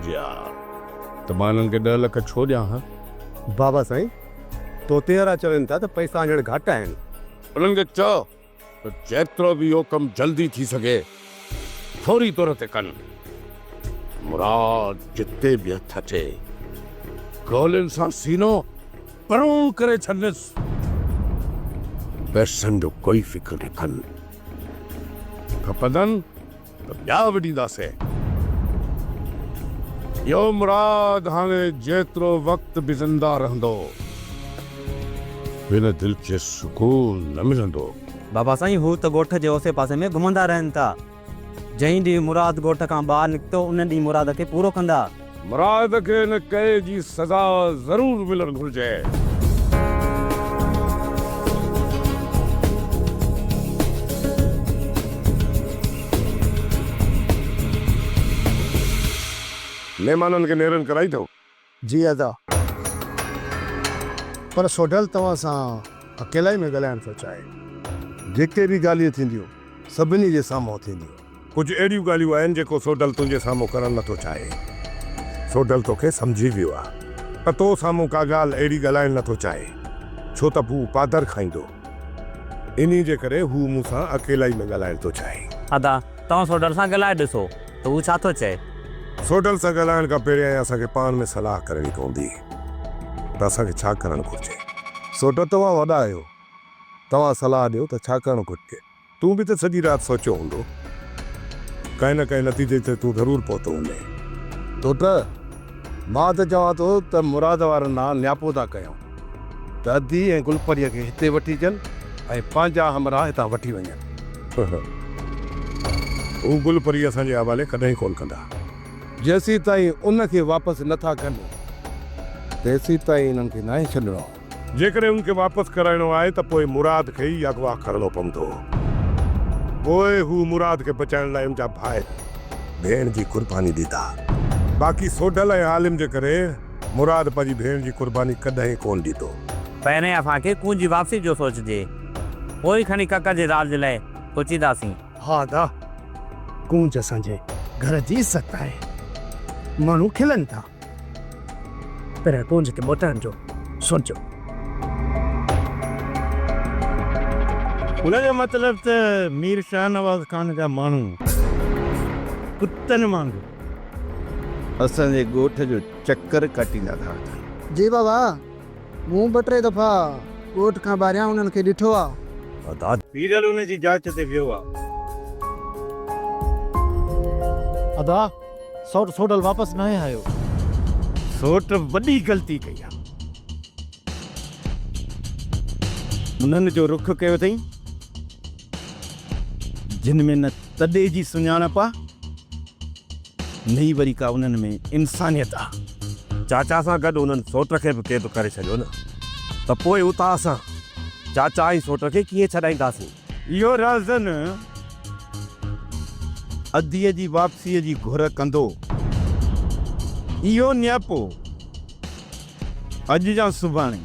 هجي ها ته مان انهن کي ڏهه لک ڇو ڏيان ها؟ بابا سائين، توتيهرا چون ٿا ته پئسا آڻڻ گهٽ آهن. انهن کي چئو ته جيترو به اهو ڪم جلدي ٿي سگهي فوري طور تي ڪن. مراد جتي به هٿ اچي گولين سان سينو پرون ڪري ڇڏنس. پئسن جو ڪوئي فڪر نه ڪن. کپندن ته ٻيا به ڏينداسين. اهو مراد هاڻي جيترو وقت به زنده رهندو، هن دل کي سڪون نه ملندو. بابا سائين هو ته ڳوٺ جي اوسي پاسي ۾ گهمندا رهن ٿا. جنهن ڏينهن مراد ڳوٺ کان ٻاهر نڪتو ان ڏينهن مراد کي پورو ڪندا. مراد کي ان ڪئي جي سزا ضرور ملڻ گهرجي. مهمانن کي نيرن ڪرائي اٿو؟ جي ادا. پر سوڍل توهان سان اڪيلائي ۾ ڳالهائڻ ٿو چاهي. جيڪي به ڳالهيون ٿينديون، سڀني جي سامهون ٿينديون. ڪجهه اهڙيون ڳالهيون آهن جيڪو سوڍل تنهنجي سامهون ڪرڻ نٿو چاهي. سوڍل توکي سمجهي ويو آهي ته تو سامهون ڪا ڳالهه اهڙي ڳالهائڻ نٿو چاهي، ڇو ته هو پادر کائيندو. انهي جي ڪري هو مون سان اڪيلائي ۾ ڳالهائڻ ٿو چاهي. ادا، توهان سوڍل سان ڳالهائي ڏسو ته هو ڇا ٿو چئي. سوڍل سان ڳالهائڻ کان پهريائين اسان کي پاڻ ۾ صلاح ڪرڻي پوندي ته اسان کي ڇا ڪرڻ گهرجي. سوڍل توهان وڏا آهيو، توهان صلاح ڏيو ته ڇا ڪرڻ گهرجي. تون به ته سڄي رات سوچيو هوندو. ڪنهن نه ڪنهن نتيجي تي تون ضرور پهتو هوندين. توٽ، مان ته چوان ٿو ته مراد وارن ڏانهن نياپو ٿا ڪيون ته ادي ۽ گل پريء کي هتي وٺي اچن ۽ پنهنجا همراهه هتان وٺي وڃن. هو گل پري اسان جي حوالي ڪڏهن ڪونه ڪندا. جيسيتائين ان کي واپس نه ٿا ڪن، تيسيتائين انهن کي ناهي ڇڏڻو. جيڪڏهن ان کي واپس ڪرائڻو آهي ته پوء مراد کي ئي اغوا ڪرڻو پوندو. پوء هو مراد کي بچائڻ لاء ان جا ڀائر ڀيڻ جي قرباني ڏيندا. باقي سوڍل ۽ عالم جي ڪري مراد پنهنجي ڀيڻ جي قرباني ڪڏهن ڪونه ڏيندو. پهرين اسان کي ڪونج جي واپسي جو سوچجي، پوء کڻي ڪڪ جي راز لاء سوچينداسين. ها ادا، ڪونج اسان جي گهر جي عزت آهي. ماڻهو کلن ٿا. پر ڪونج کي موٽائڻ جو سوچيو. ان جو مطلب ته مير شاهنواز خان جا ماڻهو ڪتن وانگر اسان جي ڳوٺ جو چڪر ڪاٽيندا ٿا وتن. جي بابا، مون ٻه ٽي دفعا ڳوٺ کان ٻاهريان انهن کي ڏٺو آ. ادا! پيرل ان جي جاچ تي ويو آ. ادا! سوٽ سوڍل واپس ناهي آيو. سوٽ وڏي غلطي ڪئي آ. انهن جو رخ ڪيو اٿئي جن ۾ نه تڏي جي سڃاڻپ آ نه ئي وري ڪا انهن ۾ انسانيت آ. چاچا سان گڏ انهن سوٽ کي به قيد ڪري ڇڏيو نه ته پوء اتان اسان چاچا ۽ سوٽ کي ڪيئن ڇڏائينداسين. اهو رازن اديء جي واپسيء جي گهر ڪندو. اهو نياپو اڄ يا سڀاڻي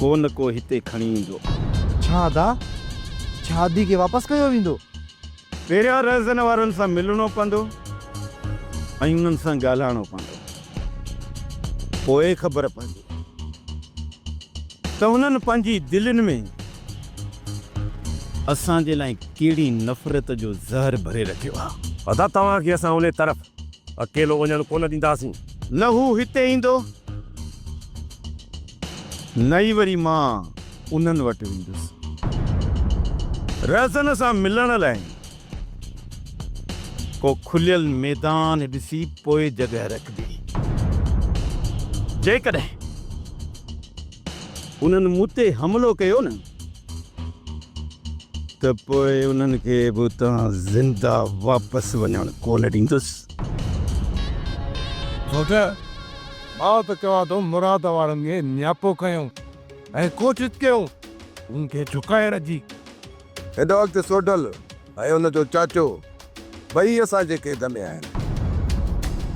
ڪو نه ڪو هتي کڻي ايندو. ڇا ادا؟ ڇا ادي کي واپس ڪيو ويندو؟ پهريان رهزن وارن سان ملڻو پوندو ۽ انهن سان ڳالهائڻو پوندو. پوء خبر پوندي ته انهن پنهنجي دلين ۾ اسان جي لاء ڪهڙي نفرت جو زهر ڀري رکيو آهي. ادا توهان کي اسان انهي طرف اڪيلو وڃڻ ڪونه ڏينداسين. نه هو هتي ايندو نه ئي وري مان انهن وٽ ويندس. رهزن سان ملڻ لاء ڪو کليل ميدان ڏسي پوء جڳهه رکبي. جيڪڏهن انهن مون تي حملو ڪيو نه ته پوء انهن کي به اتان زنده واپس وڃڻ ڪونه ڏيندس. گهوٽ، مان ته چوان ٿو مراد وارن کي نياپو ڪيون ۽ ڪوشش ڪيون انهن کي جهڪائڻ جي. هن وقت سوڍل ۽ ان جو چاچو ٻئي اسان جي قيد ۾ آهن.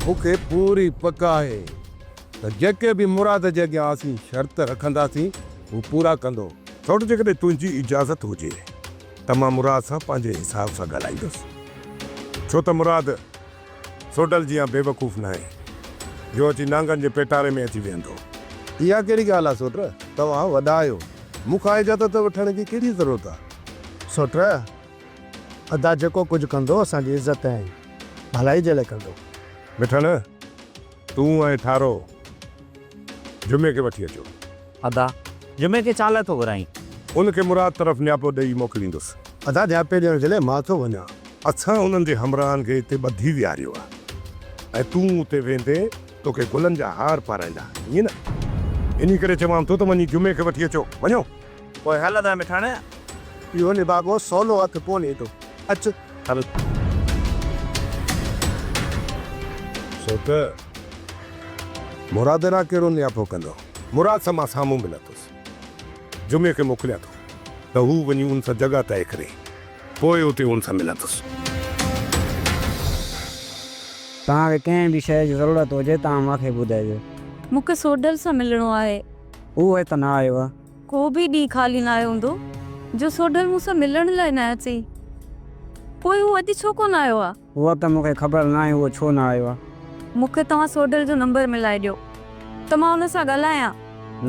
مون کي پوري پڪ آهي ته جيڪي به مراد جي اڳيان اسين شرط رکنداسين، هو پورا ڪندو. سوڍ جيڪڏهن تنهنجي اجازت هجي ته مان مراد سان پنهنجي حساب سان ڳالهائيندس، ڇو ته مراد. سوڍل جيان بيوقوف ناهي، جو اچي نانگن جي پيٽاري ۾ اچي ويهندو. اها ڪهڙي ڳالهه آهي سوٽ، توهان وڏا آهيو، مون کان اجازت وٺڻ جي ڪهڙي ضرورت آهي؟ سوٽ، ادا جيڪو ڪجهه ڪندو اسان جي عزت ۽ ڀلائي جي لاء ڪندو. مٺڻ، تون ۽ ٺارو جمعي کي وٺي اچو. ادا، جمعي کي ڇا لاء ٿو گهرائين؟ ان کي مراد طرف نياپو ڏيئي موڪليندس. ادا، نياپي ڏيڻ جي لاء مان ٿو وڃان. اسان انهن جي همراهن کي هتي ٻڌي ويهاريو آهي ۽ تون اتي ويندين توکي گلن جا هار پارائيندا، ائين نه؟ انهي ڪري چوان ٿو ته وڃي جمعي کي وٺي اچو. وڃو. پوء هل ادا مٺاڻ. اهو نڀاڳو سولو هٿ ڪونه ايندو. اچ. هل. سوٽ، مراد ڏانهن ڪهڙو نياپو ڪندو؟ مراد سان مان سامهون ملندس. جمعي کي موڪليان ٿو ته هو وڃي ان سان جڳهه طئي ڪري. پوء اتي ان سان ملندس. توهان کي ڪنهن به شيء جي ضرورت هجي توهان مان کي ٻڌائجو. مون کي سوڍل سان ملڻو آهي. هو هت نه آيو آهي. ڪو به ڏينهن خالي ناهي هوندو جو سوڍل مون سان ملڻ لاء نه اچي. پوء هو اڄ ڇو ڪونه آيو آ؟ اها ته مون کي خبر ناهي هو ڇو نه آيو آ. مون کي توهان سوڍل جو نمبر ملائي ڏيو ته مان ان سان ڳالهايان.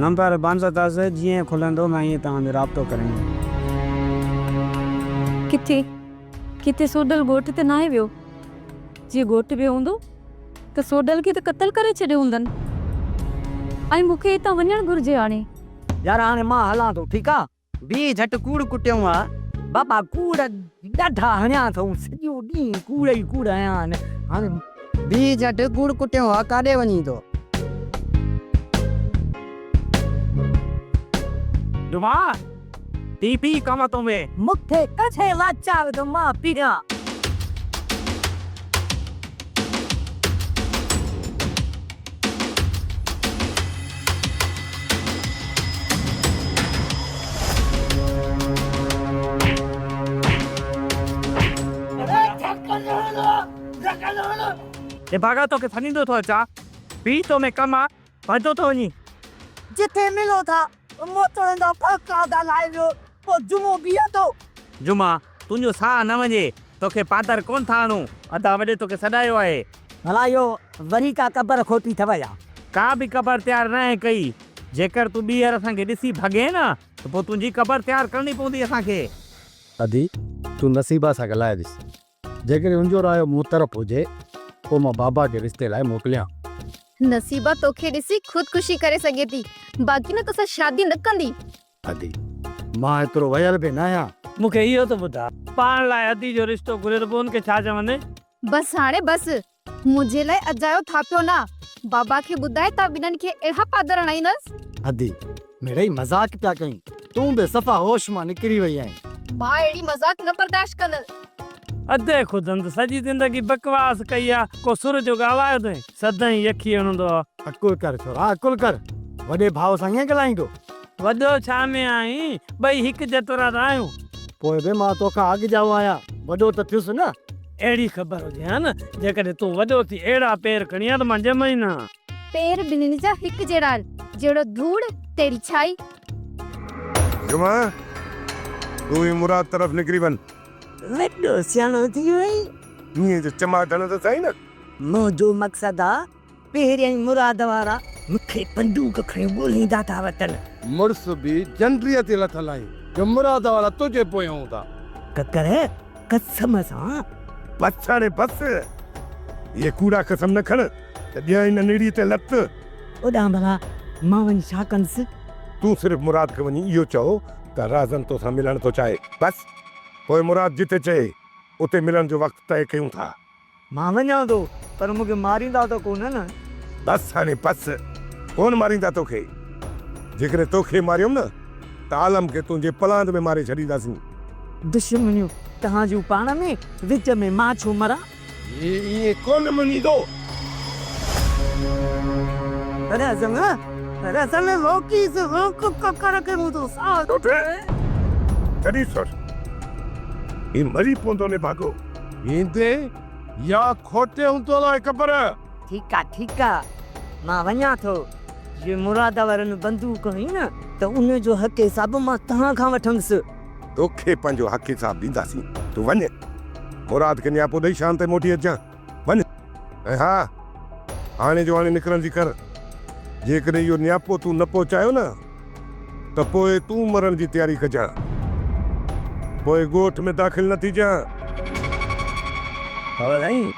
نمبر بند اٿس، جيئن کلندو مان ائين توهان جو رابطو ڪريندس. ڪٿي ڪٿي سوڍل ڳوٺ ته ناهي ويو؟ جي ڳوٺ ويو هوندو ته سوڍل کي ته قتل ڪري ڇڏيو هوندن ۽ مون کي هتان وڃڻ گهرجي هاڻي. يار هاڻي مان هلان ٿو ٺيڪ آ. بي جهٽ ڪوڙ ڪٽيون آ. بابا ڪوڙ ڏاڍا هڻيا اٿئون سڄو ڏينهن ڪوڙ ئي ڪوڙ هنيا آهن هاڻي. بي جهٽ ڪوڙ ڪٽيون آ ڪاڏي وڃين ٿو. جمعا ٽي پي ڪم تو ۾. مونکي ڪٿي لاچار ته مان پيان. نڀاڳا توکي ڦنيندو ٿو اچان، پي تو ۾ ڪم آ، ڀڄندو ٿو وڃين. جٿي ملو ٿا موچڙن جا ڦهڪا ڳالهائي ويو، پوء جمعو بيهي ٿو. جمعا، تنهنجو ساهه نه وڃي، توکي پادر ڪونه ٿا هڻون، ادا وڏي توکي سڏايو آهي. ڀلا اهو وري ڪا قبر کوٽي اٿو يا؟ ڪا به قبر تيار ناهي ڪئي، جيڪر تون ٻيهر اسان کي ڏسي ڀڳين نه ته پوء تنهنجي قبر تيار ڪرڻي پوندي اسان کي. ادي، تون نصيبه سان ڳالهائي ڏس، جيڪڏهن هن جو رايو مون طرف هجي، پوء مان بابا کي رشتي لاء موڪليان. نصيبه توکي ڏسي خودڪشي ڪري سگهي ٿي، باقي نه توسان شادي نه ڪندي. ادي، مان ايترو ويل به ناهيان. مون کي اهو ته ٻڌاء. پاڻ لاء ادي جو رشتو گهري ته پوء ان کي ڇا چوندين؟ بس هاڻي بس، منهنجي لاء اجايو ٿاڦيو نه، بابا کي ٻڌائي ته ٻنهن کي اهڙا پادر هڻائيندس. ادي، مڙئي مذاق پيا ڪيون، تون به صفا هوش مان نڪري وئي آهين. مان اهڙي مذاق نه برداشت ڪندس. ادي خودند سڄي زندگي بڪواس ڪئي آ، ڪو سر جو ڳالهايو اٿئي؟ سدائين يکي هڻندو آ. عقل ڪر ڇورا، عقل ڪر، وڏي ڀاء سان ائين ڳالهائيندو؟ وڏو ڇا ۾ آهين، ٻئي هڪ جيترا ته آهيون. پوء به مان توکان اڳ ڄائو آهيان، وڏو ته ٿيس نه. اهڙي خبر هجي ها نه، جيڪڏهن تون وڏو ٿي اهڙا پير کڻين ها ته مان ڄمان ئي نه ها. پير ٻنهين جا هڪ جهڙا آهن، جهڙو ڌوڙ تهڙي ڇائي. جمعه، تون ئي مراد طرف نڪري وڃ. وڏو سياڻو ٿي وئين. مينهن جو چماٽ هڻندس سائين نه. منهنجو مقصد آ پهريائين مراد وارا مون کي بندوق کڻي ڳولهيندا ٿا وتن. مڙس به جنڊيء تي لٿل آهين جو مراد وارا تنهنجي پويان هوندا. ڪڪر قسم سان. بس هاڻي بس. اهي ڪوڙا قسم نه کڻ ته ڏيان هن نڙيء تي لت. اوڏانهن ڀلا مان وڃي ڇا ڪندس؟ تون صرف مراد کي وڃي اهو چئو ته رازن توسان ملڻ ٿو چاهي. بس پوء مراد جتي چئي اتي ملڻ جو وقت طئي ڪيون ٿا. مان وڃان ٿو، پر مون کي ماريندا ته ڪونه نه؟ بس هاڻي بس، ڪونه ماريندا توکي. جيڪڏهن توکي ماريم نه ته عالم کي تنهنجي پلاند ۾ ماري ڇڏينداسين. دشمنيون توهان جون پاڻ ۾، وچ ۾ مان ڇو مران؟ هي ائين ڪونه مڃيندو. رزن، رزن روڪيس، روڪ ڪڪر کي منهنجو ساهه. ڇوٽ، ڇڏيس ڇوٽ، هي مري پوندو نڀاڳو. ايندي يا کوٽي هوندو لاء قبر. ٺيڪ آ ٺيڪ آ مان وڃان ٿو. جي مراد وارن بندوق هنئي نه ته ان جو حق حساب مان توهان کان وٺندس. توکي پنهنجو حق حساب ڏينداسين. تون وڃ. مراد کي نياپو ڏئي شان تي موٽي اچجان. وڃ. ۽ ها، هاڻي جو هاڻي نڪرڻ جي ڪر. جيڪڏهن اهو نياپو تون نه پهچايو نه ته پوء تون مرڻ جي تياري ڪجان. پوء ڳوٺ ۾ داخل نه ٿيجان. بابا سائين،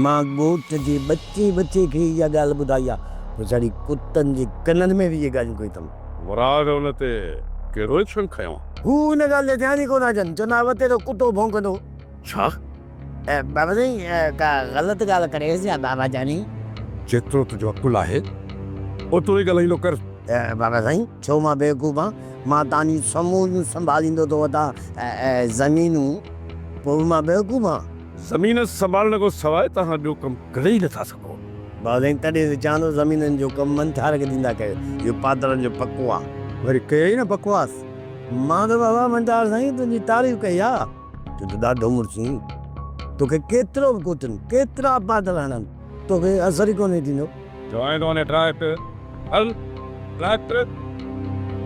مان ڳوٺ جي ٻچي ٻچي کي اها ڳالهه ٻڌائي آ. پڇاڙي ڪتن جي ڪنن ۾ به اهي ڳالهيون ڪيون اٿم. مراد ان تي ڪهڙو ايڪشن کنيو؟ هو ان ڳالهه تي ڌيان ئي ڪونه ٿا ڏين. چوندا وتي ته ڪتو ڀونڪندو. ڇا؟ بابا سائين ڪا غلط ڳالهه ڪري هيس يا بابا جاني؟ جيترو تنهنجو عقل آهي اوترو ئي ڳالهائيندو ڪر. بابا سائين ڇو مان بيوقوف آن؟ مان توهان جون سموريون سنڀاليندو ٿو وتان زمينون پوء به مان بيوقوف آن؟ زمين سنڀالڻ کان سواء توهان ٻيو ڪم ڪري ئي نٿا سگهو. بابا سائين تڏهن ته چوان ٿو زمينن جو ڪم منٺار کي ڏيندا ڪيو اهو پادرن جو پڪو آ. وري ڪيئي نه بڪواس. مان ته بابا منٺار سائين تنهنجي تعريف ڪئي آ. تون ته ڏاڍو مڙس آهين. توکي ڪيترو به ڪوٽن، ڪيترا پادر هڻن، توکي اثر ئي ڪونهي ٿيندو. جوائن آن اي ٽريڪٽر، هل ٽريڪٽر.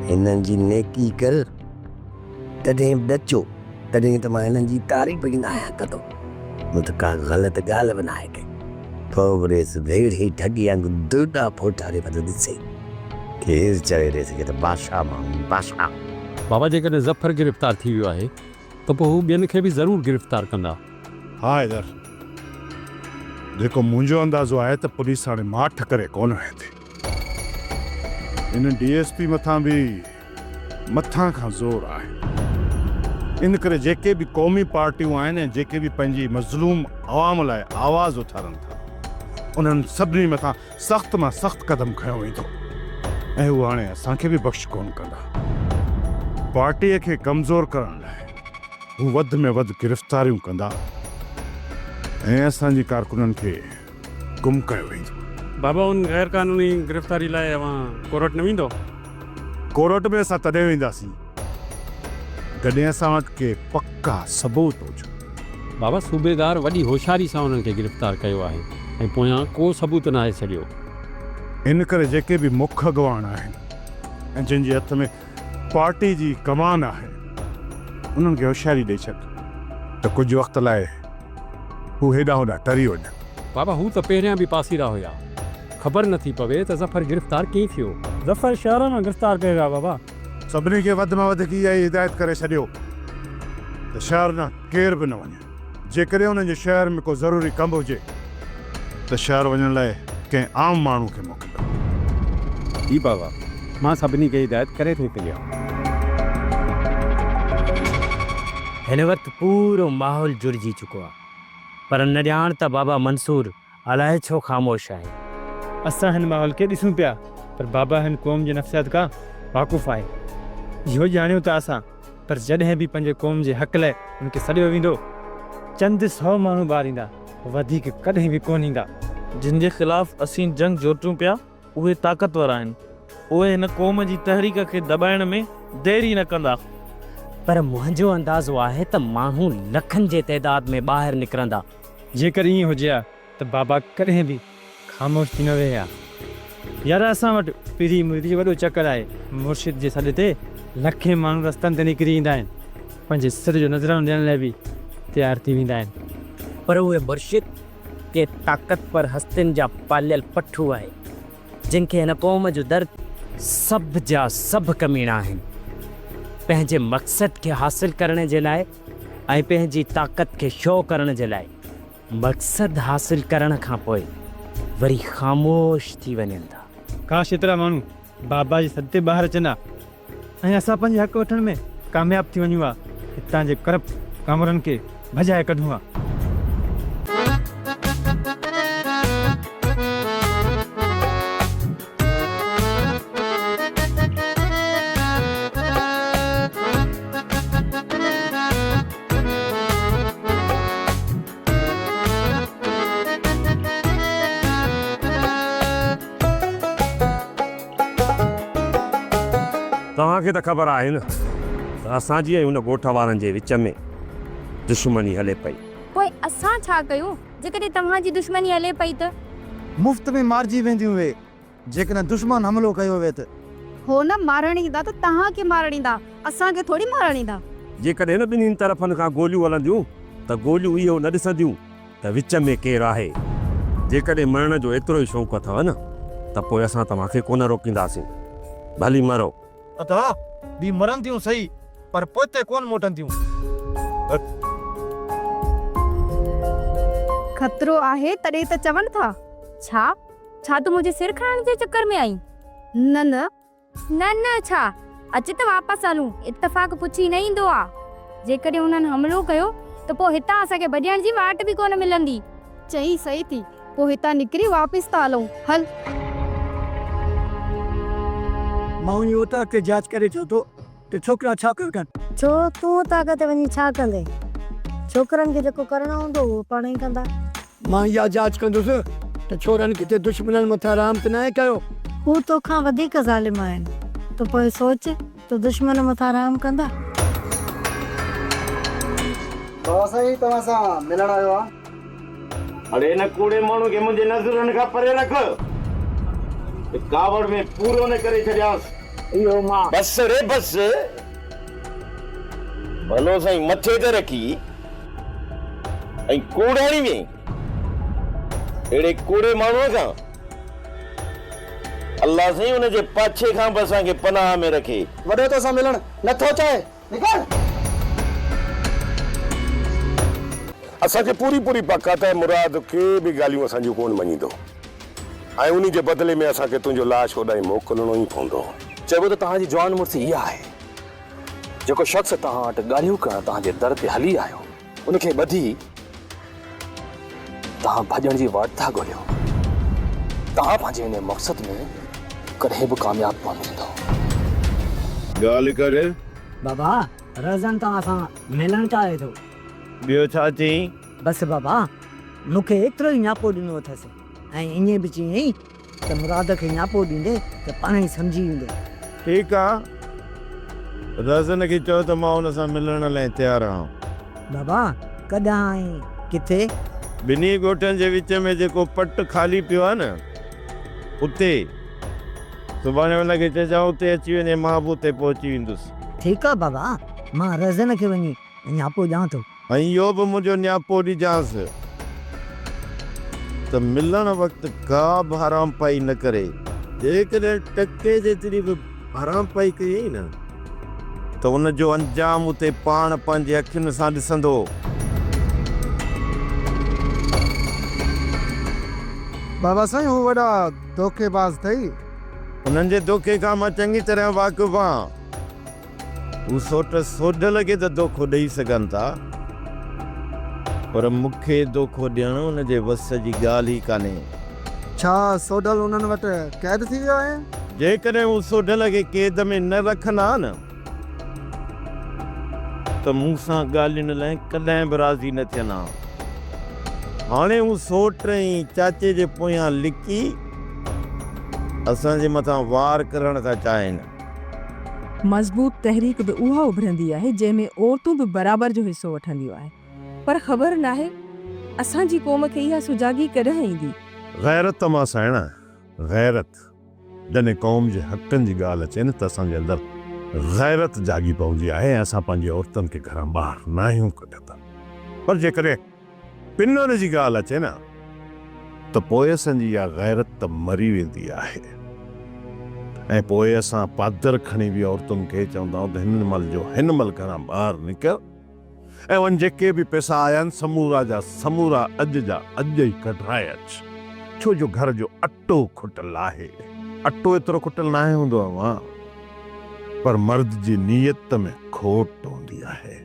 هنن جي نيڪي ڪر، تڏهن به ڏچو، تڏهن ته مان هنن جي تعريف ئي ناهيان ڪندو. مون ته ڪا غلط ڳالهه به ناهي ڪئي. پوء به ريس ويڙهي ڍڳي وانگر دوڏا ڦوٽاري پيو ڏسي. ڪير چوي ريس کي ته بادشاهه ماڻهو آهين، بادشاهه. بابا جيڪڏهن ظفر گرفتار ٿي ويو آهي ته پوء هو ٻين کي به ضرور گرفتار ڪندا. ها حيدر، جيڪو منهنجو اندازو آهي ته پوليس هاڻي ماٺ ڪري ڪونه ويهندي. ان ڊي ايس پي مٿان به مٿان کان زور آهي. ان ڪري جيڪي به قومي پارٽيون آهن ۽ جيڪي به پنهنجي مظلوم عوام لاء آواز اٿارن ٿا، انهن سڀني مٿان سخت مان سخت قدم کنيو ويندو ۽ هو هاڻي اسان کي به بخش ڪونه ڪندا. پارٽيء کي ڪمزور ڪرڻ لاء هو وڌ ۾ وڌ گرفتاريون ڪندا ۽ اسان جي ڪارڪنن کي گم ڪيو ويندو. بابا ان غير قانوني گرفتاري لاء اوهان ڪورٽ نه ويندو؟ ڪورٽ ۾ اسان تڏهن وينداسين جڏهن اسان وٽ ڪي پڪا ثبوت هجن. بابا صوبيدار وڏي هوشياري سان انهن کي گرفتار ڪيو آهي ۽ پويان ڪو ثبوت ناهي ڇڏيو. ان ڪري جيڪي به مک اڳواڻ آهن ۽ جن جي هٿ ۾ پارٽي جي ڪمان آهي انهن کي هوشياري ڏئي ڇڏ ته ڪجهه وقت لاء هو هيڏانهن هوڏانهن ٽري وڃن. بابا هو ته پهريان به پاسيرا هيا. خبر نٿي پوي ته ظفر گرفتار ڪيئن ٿيو. ظفر شهر مان گرفتار ڪيو ويو آهي بابا. سڀني کي وڌ مان وڌ اها ئي هدايت ڪري ڇڏيو ته شهر ڏانهن ڪير به نه وڃي. جيڪڏهن انهن جي شهر ۾ ڪو ضروري ڪم هجي ته شهر وڃڻ لاء ڪنهن عام ماڻهو کي موڪليو. جي بابا، مان سڀني کي هدايت ڪري ٿو ڇڏيان. هن وقت پورو ماحول جڙجي چڪو آ پر نه ڄاڻ ته بابا منصور الائي ڇو خاموش آهي. اسان هن ماحول کي ڏسون پيا پر بابا هن قوم جي نفسيات کان واقف آهي. اهو ڄاڻيون ٿا اسان پر جڏهن به پنهنجي قوم جي حق لاء ان کي سڏيو ويندو چند سئو ماڻهو ٻاهر ايندا وڌيڪ ڪڏهن به ڪونه ايندا. جن جي خلاف اسين جنگ جوٽيون پيا اهي طاقتور آهن. اهي هن قوم جي تحريڪ کي دٻائڻ ۾ دير ئي نه ڪندا. پر منهنجو اندازو آهي ته ماڻهو لکن جي تعداد ۾ ٻاهر نڪرندا. جيڪر ائين هجي ها ته بابا ڪڏهن به خاموش ٿي نه ويهي ها. يار اسان وٽ پيري مريدي جو وڏو چڪر آهي. مرشد جي سڏ تي لکين ماڻهو رستن تي نڪري ايندا آهن. پنهنجي سر جو نذرانو ڏيڻ لاء به تيار ٿي ويندا آهن. پر اهي مرشد ڪي طاقتور هستين جا پاليل پٺو آهي، جن کي هن قوم جو درد. سڀ جا سڀ ڪميڻا آهن. پنهنجي مقصد کي حاصل ڪرڻ جي لاء ۽ پنهنجي طاقت کي شو ڪرڻ جي لاء مقصد حاصل ڪرڻ کان پوء وري خاموش ٿي وڃن ٿا. ڪاش ايترا ماڻهو بابا جي سڏ تي ٻاهر اچن ها ۽ اسان پنهنجي حق وٺڻ ۾ ڪامياب ٿي وڃون ها، هتان جي ڪرپٽ ڪامورن کي ڀڄائي ڪڍون ها. توهان کي ته خبر آهي نه ته اسان جي ۽ ان ڳوٺ وارن جي وچ ۾ دشمني هلي پئي. پوء اسان ڇا ڪيون جيڪڏهن توهان جي دشمني هلي پئي ته؟ مفت ۾ مارجي وينديون اهي، جيڪڏهن دشمن حملو ڪيو وي ته. هو نه مارڻ ايندا ته توهان کي مارڻ ايندا، اسان کي ٿوري مارڻ ايندا. جيڪڏهن هن ٻنهين طرفن کان گوليون هلنديون ته گوليون اهو نه ڏسنديون ته وچ ۾ ڪير آهي. جيڪڏهن مرڻ جو ايترو ئي شوق اٿو نه ته پوء اسان توهان کي ڪونه روڪينداسين. ڀلي مرو. ادا، ٻي مرنديون سهي، پر پوئتي ڪونه موٽنديون. خطرو آهي تڏهن ته چون ٿا. ڇا؟ ڇا تون منهنجي سر کڻڻ جي چڪر ۾ آهين؟ نه نه. نه نه ڇا؟ اچ ته واپس هلون. اتفاق پڇي نه ايندو آ. جيڪڏهن انهن حملو ڪيو ته پوء هتان اسان کي ڀڄڻ جي واٽ به ڪونه ملندي. چئين صحيح ٿي. پوء هتان نڪري واپس ٿا هلون. هل. مان وڃي اوطاق تي جاچ ڪري اچان ٿو ته ڇوڪرا ڇا پيا ڪن. ڇو، تون اوطاق تي وڃي ڇا ڪندين؟ ڇوڪرن کي جيڪو ڪرڻو هوندو اهو پاڻ ئي ڪندا. مان اها جاچ ڪندس ته ڇورن ڪٿي دشمنن مٿان رحم ته ناهي ڪيو. هو توکان وڌيڪ ظالم آهن ته پوء سوچ ته دشمن مٿان رحم ڪندا؟ بابا سائين توهان سان ملڻ آيو آ. اڙي هن ڪوڙي ماڻهو کي منهنجي نظرن کان پري رک ته ڪاوڙ ۾ پورو نه ڪري ڇڏيانس. اهو مان. بس ڙي بس. ڀلو سائين مٿي تي رکي ۽ ڪوڙاڻي وئين. اهڙي ڪوڙي ماڻهوء کان الله سائين ان جي پاڇي کان به اسان کي پناهه ۾ رکي. وڏو توسان ملڻ نه ٿو چاهي. نڪر! اسان کي پوري پوري پڪ آ ته مراد ڪي به ڳالهيون اسان جون ڪونه مڃيندو ۽ انهي جي بدلي ۾ اسان کي تنهنجو لاش اوڏانهن موڪلڻو ئي پوندو. چئبو ته توهان جي جوان مڙسي اها آهي. جيڪو شخص توهان وٽ ڳالهيون ڪرڻ توهان جي در تي هلي آيو، ان کي ٻڌي توهان ڀڄڻ جي واٽ ٿا ڳوليو. توهان پنهنجي انهيء مقصد ۾ ڪڏهن به ڪامياب ڪونه ٿيندؤ. ڳالهه ڪر. بابا، رهزن توهان سان ملڻ چاهي ٿو. ٻيو ڇا چيائين؟ بس بابا، مون کي ايترو ئي نياپو ڏنو اٿس ۽ ائين به چيائين ته مراد کي نياپو ڏيندي ته پاڻ ئي سمجهي ويندو. ٺيڪ آ، رهزن کي چئو ته مان ان سان ملڻ لاء تيار آهيان. بابا، ڪڏهن ۽ ڪٿي؟ ٻنهي ڳوٺن جي وچ ۾ جيڪو پٽ خالي پيو آهي نه، اتي. سڀاڻي ان کي چئجان اتي اچي وڃي، مان به اتي پهچي ويندس. ٺيڪ آ بابا، مان رهزن کي وڃي نياپو ڏيان ٿو. ۽ اهو به منهنجو نياپو ڏجانس ته ملڻ وقت ڪا به حرامپائي نه ڪري. جيڪڏهن ٽڪي جيتري به حرامپائي ڪيائين نه ته ان جو انجام اتي پاڻ پنهنجي اکين سان ڏسندو. بابا سائين هو وڏا دوکيباز اٿئي. انهن جي دوکي کان مان چڱي طرح واقف آهيان. هو سوٽ سوڍل کي ته دوکو ڏئي سگهن ٿا، پر مون کي دوکو ڏيڻ ان جي وس جي ڳالهه ئي ڪانهي. ڇا سوڍل انهن وٽ قيد ٿي ويو آهي؟ جيڪڏهن هو سوڍل کي قيد ۾ نه رکن ها نه، ته مون سان ڳالهين لاء ڪڏهن به راضي نه ٿين ها. هاڻي هو سوٽ ۽ چاچي جي پويان لڪي اسان جي مٿان وار ڪرڻ ٿا چاهين. مضبوط تحريڪ به اها اڀرندي آهي جنهن ۾ عورتون به برابر جو حصو وٺنديون آهن پر خبر ناهي اسان جي قوم کي اها سجاڳي ڪڏهن ايندي. غيرت مان سائڻ غيرت جڏهن قوم جي حقن جي ڳالهه اچي نه ته اسان جي اندر غيرت جاڳي پوندي آهي ۽ اسان پنهنجي عورتن کي گهران ٻاهر ناهيون ڪڍندا پر جيڪڏهن پنڻ جي ڳالهه اچي نه ته پوء اسان جي اها غيرت ته مري ويندي آهي ۽ پوء اسان پادر کڻي به عورتن کي چوندا آهيون ته هن مهل جو هن مهل گهران ٻاهر نڪر ۽ وڃ جيڪي به پئسا آيا آهن سمورا جا سمورا اڄ جا اڄ ئي ڪڍرائي اچ ڇو جو گهر جو اٽو کٽل آهي. اٽو ايترو کٽل ناهي هوندو اوهان پر مرد جي نيت ۾ کوٽ هوندي آهي.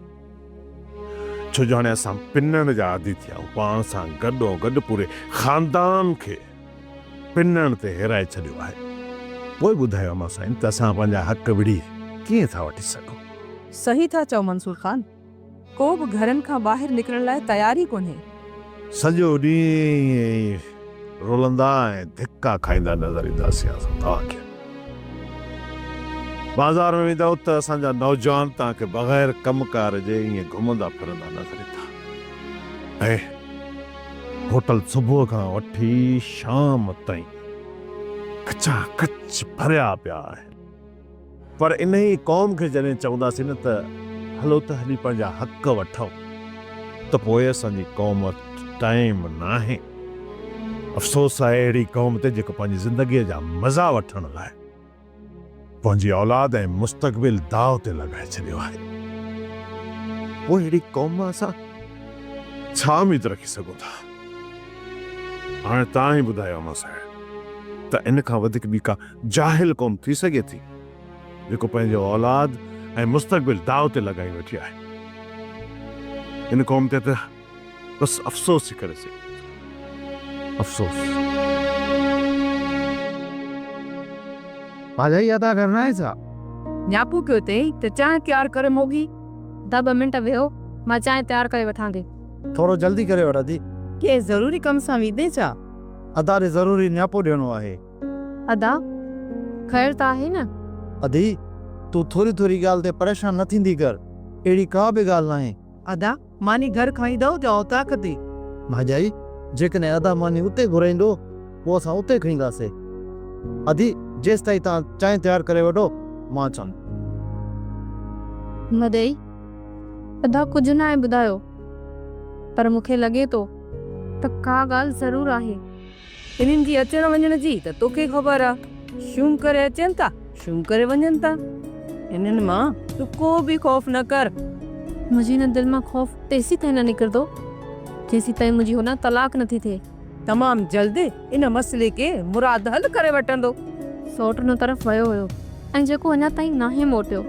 ڇو جو هاڻي اسان پنڻ جا عادي ٿيا آهيون، پاڻ سان گڏو گڏ پوري خاندان کي پنڻ تي هيرائي ڇڏيو آهي. پوء ٻڌايو امان سائين ته اسان پنهنجا حق وڙهي ڪيئن ٿا وٺي سگهون؟ صحيح ٿا چئو منصور خان، ڪو به گهرن کان ٻاهر نڪرڻ لاء تيار ئي ڪونهي. سڄو ڏينهن ائين ئي رلندا ۽ ڌڪا کائيندا نظر اينداسين اسان توهان کي. بازار ۾ ويندؤ ته اسان جا نوجوان توهان کي بغير ڪم ڪار جي ائين گهمندا ڦرندا نظر ايندا ۽ هوٽل صبح کان وٺي شام تائين کچا کچ ڀريا پيا آهن. پر انهيء قوم کي جڏهن چونداسين نه ته هلو ته هلي پنهنجا حق وٺون ته پوء اسان جي قوم وٽ ٽائيم ناهي. افسوس آهي اهڙي قوم تي جيڪو پنهنجي زندگيء جا مزا وٺڻ لاء پنهنجي اولاد ۽ مستقبل داء تي لڳائي ڇڏيو آهي. پوء اهڙي قوم مان اسان ڇا اميد رکي سگهون ٿا؟ هاڻي توهان ئي ٻڌايو امان صاحب ته ان کان وڌيڪ ٻي ڪا جاهل قوم ٿي سگهي ٿي جيڪو پنهنجو اولاد ۽ مستقبل داء تي لڳائي ويٺي آهي. ان قوم تي ته بس افسوس ئي ڪري سگهجي ٿو. افسوس. ڀاڄائي ادا گهر ناهي ڇا؟ نياپو ڪيو اٿئي ته چانهه تيار ڪر موڳي. ادا ٻه منٽ ويهو مان چانهه تيار ڪري وٺان ٿي. ٿورو جلدي ڪري وٺ ادي. ڪنهن ضروري ڪم سان ويندين ڇا؟ ادا ڏي ضروري نياپو ڏيڻو آهي. ادا خير ته آهي نه؟ ادي تون ٿوري ٿوري ڳالهه تي پريشان نه ٿيندي ڪر. اهڙي ڪا به ڳالهه ناهي. ادا ماني گهر کائيندؤ يا اوطاق تي؟ ڀاڄائي، جيڪڏهن ادا ماني اتي گهرائيندو، پوء اسان اتي کائينداسين. ادي، جيستائين توهان چانهه تيار ڪري وٺو، مان اچان. مدعي، ادا ڪجهه ناهي ٻڌايو، پر مون کي لڳي ٿو ته ڪا ڳالهه ضرور آهي. انهن جي اچڻ وڃڻ جي ته توکي خبر آ. شوم ڪري اچن ٿا، شوم ڪري وڃن ٿا. انهن مان تون ڪو به خوف نه ڪر. منهنجي هن دل مان خوف تيسيتائين نه نڪرندو، جيسيتائين منهنجي هن طلاق نه ٿي ٿئي. تمام جلد ان مسئلي کي مراد حل ڪري وٺندو. سئوٽ ان طرف ويو هيو ۽ جيڪو اڃا تائين ناهي موٽيو.